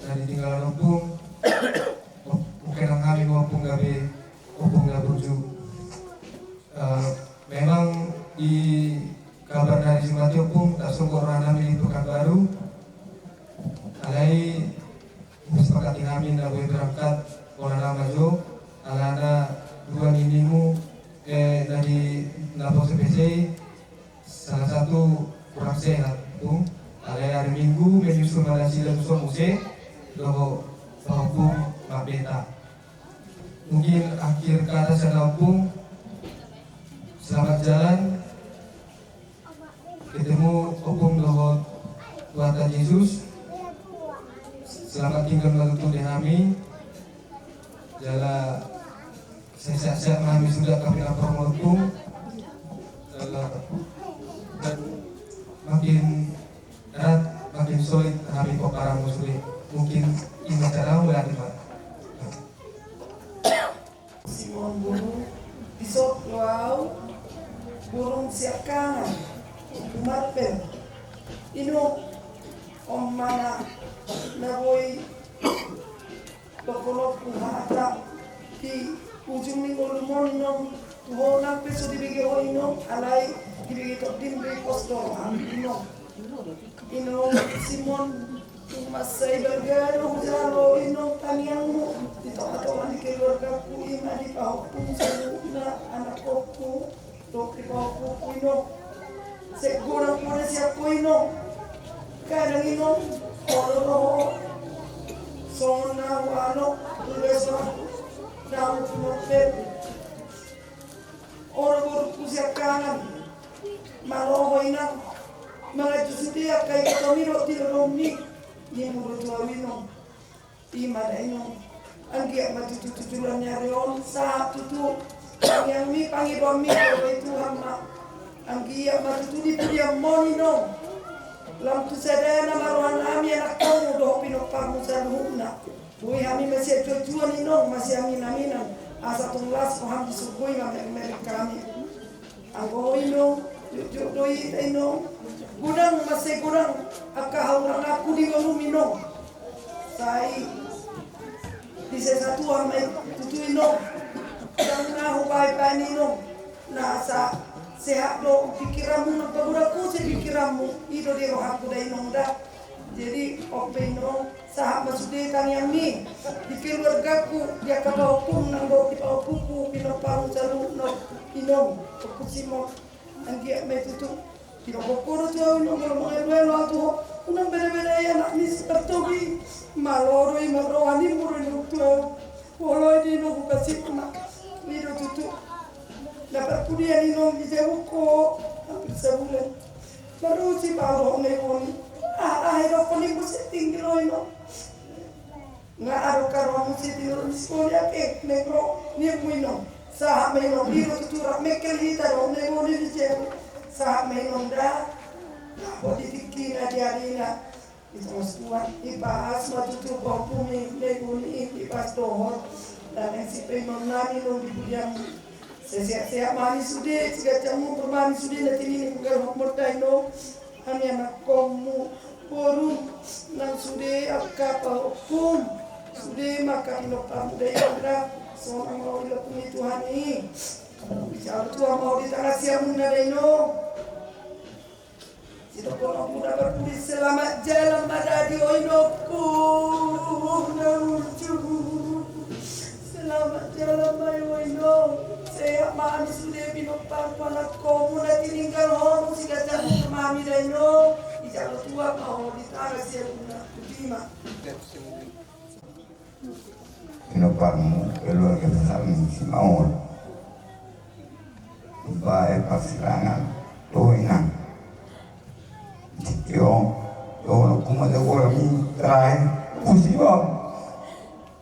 na ditinggalan ompung, mungkin hami ompung gabe ompung na burju. Eh, memang di kabar na disi mate ompung, tarsonggot roha nami di Pekanbaru. Alai, disepakati hami na boi berangkat, pola nama jo, alana dua ninimu, eh, na di, na poso P C I, salah satu kurang sehat, ompung. Alai hari Minggu, menyusul ma nasida tu son muse, dohot pahompu Marbeta. Mungkin akhir kata sian au, ompung, selamat jalan. Ketemu ompung dohot Tuhanta Jesus. Selamat tinggal ma tutu di hami. Jala sehat-sehat ma hami sude angka pinompar ni ompunta. Jala makin erat, makin solid hami pomparanmu sude. Mungkin i ma carana berarti, Pak. Simon Boru, dison do au borum siangkangan, Marpen. Inong, on ma na boi dohononku hata di ujung ni ngolum on, Inong. Tu ho nang pe so dibege ho, Inong, alai dibege tondim do i, pos do roham, Inong. Inong Simon, tung mansai balga do hujalo, Inong, tangiangmu di tonga-tonga ni keluargaku, i ma di pahompum saluhutna, anakkonku, dohot di pahompungku, Inong. Sai godang poda sian ho, Inong. Kadang, Inong, olo do ho songon na huanon, tugasonku na hupunopet. Olo borungku siangkangan, malo ho, Inang, manganju sude angka ibotongmi dohot didongmi, nimmu do tu au, Inong. I ma da, Inong. Anggiat ma tutu tu joloan ni ari on sahat tutu tangiangmi, pangidoanmi, diboloi Tuhan ma. Anggiat ma tutu di pudianmon, Inong, lam tu sadana ma rohanami, anakkonmu dohot pinomparmu saluhutna. Boi hami masianjuanjuan, Inong, masiaminaminan, asa tung las roham di surgo i mamereng-mereng hami. Anggo ho, Inong, jotjot do hita, Inong. Godang, mansai godang angka hahuranganku di ngolum, Inong. Sai disesa Tuhan ma i tutu, Inong. Ndang na hubaen-baen, Inong, na asa sehat do pikiranmu, na pagodang muse pikiranmu. I do di rohangku da, Inong, da. Jadi on pe, Inong, sahat ma sude tangiangmi di keluargaku, di angka pahompum nang dohot di pahompungku, pinomparmu saluhutna, Inong. Ompu Simon, anggiat ma i tutu didok ho do tu au, Inong, molo mangalualu au tu ho, unang beda-bedai anakmi si Partogi. Malo do i marroha, nimmu do, Inong, tu au. Molo i do, Inong, hupasinta, i do tutu na parpudian, Inong, dijabu ho hampir sabulan. Marrusi pe au dohot na i boni. Ah, aha i dohonon, Inong, muse tinggi do, Inong. Nga adong karohamu, muse tinggi do, muse boni ate, nengro, nimmu, Inong. Sahat ma, Inong, i do tutu rap mengkel hita dohot na i boni dijabu. Sahat ma, Inong, da. Dapot di tingkina, di arina, ditongas Tuhan, dipaas ma tutu pahompumi na i boni i, dipaas dohot na naeng sipaimaonnami, Inong, di pudianmu. Sai sehat-sehat ma hami sude, siganjang umur ma hami sude na tininggalhonmu da, Inong. Hami anakkonmu, borum, nang sude angka pahompum, sude ma angka pinomparmu da, Inong, da. Sonang ma ho dilehon ni Tuhan i. Dijalo Tuhan ma ho di tangsiamunna da, Inong. Sitongkol na parpudi, selamat jalan ma da di ho, Inongku na burju. Selamat jalan ma i, Inong. Sehat ma hami sude, pinomparmu, anakkonmu na tininggalhonmu, siganjang umur ma hami da, Inong. Dijalo Tuhan ma ho di tangsiamunna. Tutu i ma. Pinomparmu, keluarga besarmu, Simaon. Baen parsirangan tu ho, Inang. Di tingki on, dohononku ma jolo, Inang, terakhir, Simaon.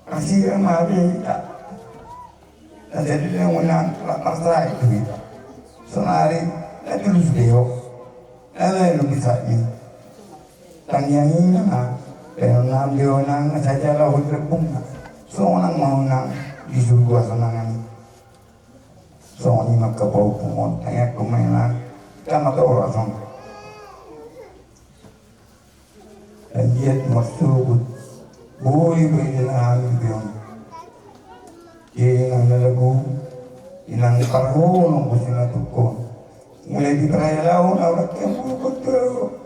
Parsirang ma be hita. Na jadi, Inang, rap marsahit do hita. Saonari na tulus be ho. Alai na bisa i. Tangiang i ma, baenonnami di ho, Inang, na sadia laho di lambungna. Sonang ma ho, Inang, di surgo sonangan. Songon i ma angka pahompum on, tangiangkon ma, Inang, hita ma torop songon. Anggiat marsogot boi-boi di na hami be on. Inang na lagu, Inang parholong, bosi na tungkon. Mulai di parhalado na ulang ke mulu kotor.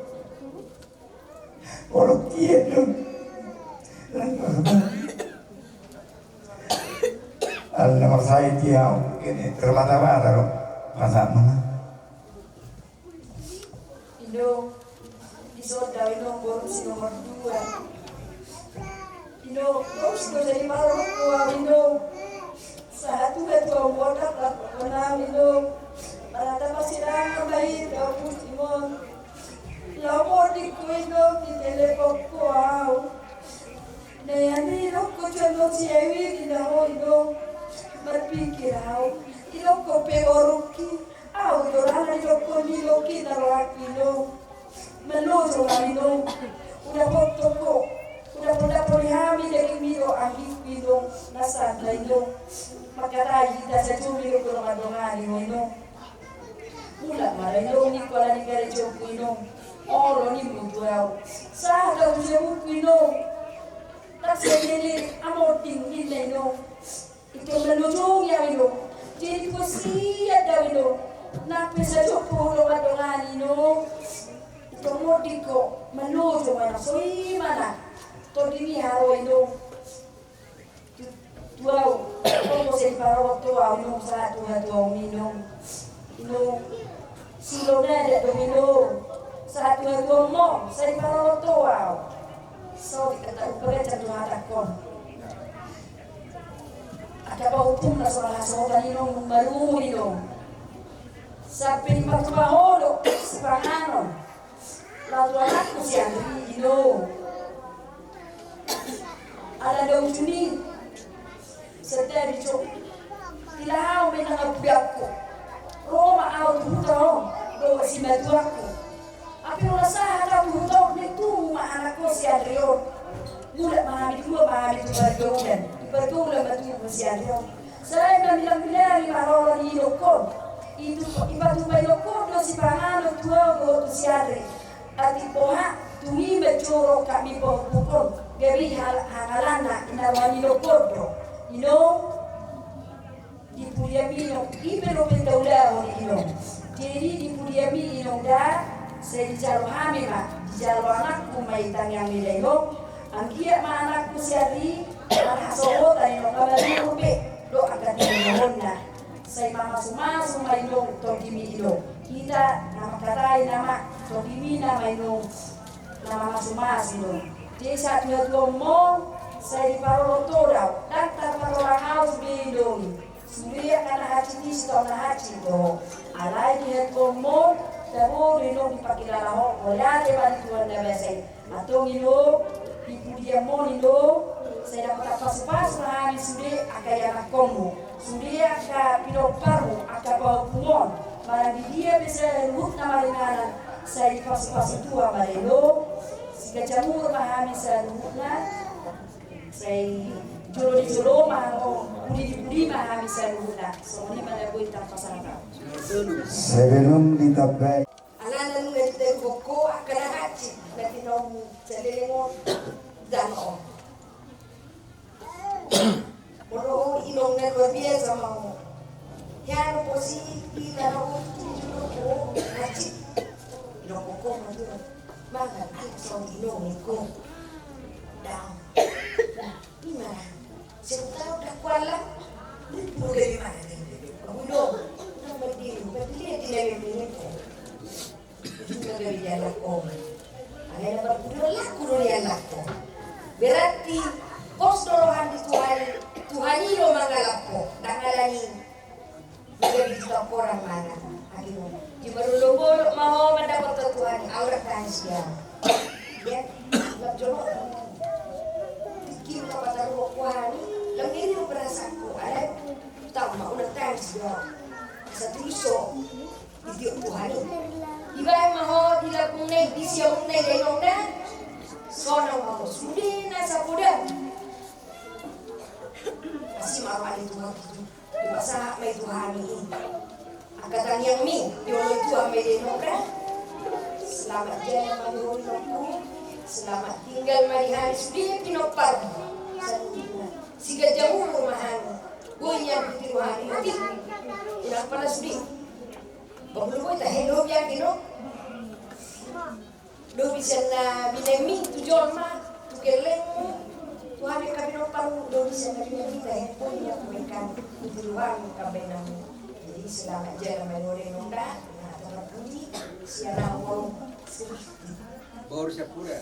Olo, kian do. Lang. Ala na marsahit i au, kene terbata-bata do. Masa mana? Inong, dison do au, Inong, borum si nomor dua. Inong, borum si nomor dua, Inong. Sahat tu hatuaon, boru, laho, Inong. Marhata parsirangan ma hita, Ompu Simon. Laho borngin ho, Inong, diteleponhon au. Nai, nidok ho jo annon si Ewi, ninna ho, inong. Marpikir au, nidok ho pe borungki. Au do rara nidok ho, nidok ho ninna rohangku, inong. Maloja ma, inong. Hudapothon ho, hudapotdapot ni hami dagingmi dohot anggingmi, inong, na sandar, inong. Mangkatai hita sajo, nidok ho, dongan-dongani ho, inong. Mulak ma ra, inong, ningku, ala ni karejongku, inong. Olo, nimmu tu au. Sahat au tu jabungku, inong. Ndang sai dede amonding ninna, inong. Ingkon maloja au, inong. Jadi posion do au, inong. Nang pe sajo pe ho, dongan-dongani, inong. Ingkon monding ho, maloja ma, inong. So i ma na tondimi haroa, inong. Tu, tu au, tong do sai diparorot ho au, inong, sahat tu hatuaonmi, inong. Inong, silo na da do, inong. Sahat tu hatuaonmu sai diparorot ho au. Saotik hata umpara, jam tu hatangkon. Angka pahompu na so ra hasohotan, inong, nunga marumur, inong. Sampe dipatupa ho do sipanganon. Laho tu anakku si Andri, inong. Ala ndang ujung i. Sandari jo. Dilehon ma inang ampudanku. Ro ma au tu huta on dohot simatuangku. Hape ro sahat au tu huta on, naeng tubu ma anakku si Andri on. Mulak ma hami, dua ma hami tu pargaulan. Di pargaulan ma tubu si Andri on. Sai mamilang-milangi ma haroro ni inongkon. Itu, dipatupa inongkon do sipanganon tu au dohot tu si Andri. Atik boha, dung i ma jo ro hami pahompungkon, gabe hal-, hangalanna, ninna roha ni inongkon do. Inong, di pudianmi, inong, i pe dope taulahon, inong. Jadi di pudianmi, inong, da, sai dijalo hami ma, dijalo anakku ma i tangiangmi da, inong. Anggiat ma anakku si Andri marhasohotan, inong, marumur pe dohot angka tinadingonna. Sai mamasu-masu ma, inong, tondimi, inong. Hita na mangkatai nama, tondimi nama, inong, na mamasu-masu, inong. Jadi sahat tu hatuaonmu sai diparorot ho do au. Ndang tarpatolang au sude, inong. Sude angka na hansit i, sitaon na hansit do. Alai di hatuaonmu tabo do, inong, dipakilala ho. Mauliate ma di Tuhan na basa i. Antong, inong, di pudianmu, inong, sai dapotan pasu-pasu ma hami sude angka ianakkonmu, sude angka pinomparmu, angka pahompu on. Manang di dia pe saluhutna maringanan, sai dipasu-pasu Tuhan ma da, inong. Siganjang umur ma hami saluhutna. Sai jolo ni jolo ma, o, pudi ni pudi ma hami saluhutna. Songon i ma na boi tarpasahat. Sebelum ditambai. Alana nunga ditaruhon ho angka na hansit na tinaomu saleleng on, dang on. Molo ho inong na luar biasa ma ho. Hian ho posi i na ho tu jolo ho hansit. Inong ho ma tu. Mangan aek songon inong i ho. Dang. Ima. Siapa tahu dah kuala. Udah dari mana nih? Udah. Nama dia? Berarti dia tidak yang mengingat. Itu dari dia lakukan. Ada yang berkuda laku dari dia lakukan. Berarti pos do roha ni Tuhan, Tuhan i do mangalap ho. Tangalani. Jadi di toko orang mana? Akhirnya. Di marolop-olop ma ho mandapothon Tuhan i, au rap tangis dia. Ya, lap jolo. Bikin apa taruh Tuhan i, lam ini lo perasaan ku, ada. Tahu ma, unang tangis dia. Satu iso. Di tiop Tuhan i. Dibaen ma ho, di lambungna i, di siamunna i, da inong da. Sonang ma ho, sude na sapoda. Asi ma roha ni Tuhan i. Dipasahat ma i tu hami i. Angka tangiangmi, dioloi Tuhan ma i da inong da. Selamat jalan ma di ho inongku. Selamat tinggal ma di hami sude pinomparmu. Siganjang umur ma hami. Boi nian ditiru hami otik. Unang pala sude. Pabulu boi tahe lobi anggi no. Lobi sian na binaenmi tu jolma, tu gellengmu, tu hami angka pinomparmu, lobi sian na binaenmi tahe, boi nian tu bengkami, tu tiruan angka baenanmu. Jadi selamat jalan ma i da inong da, na tarpudi, sian au. Boru Sapura.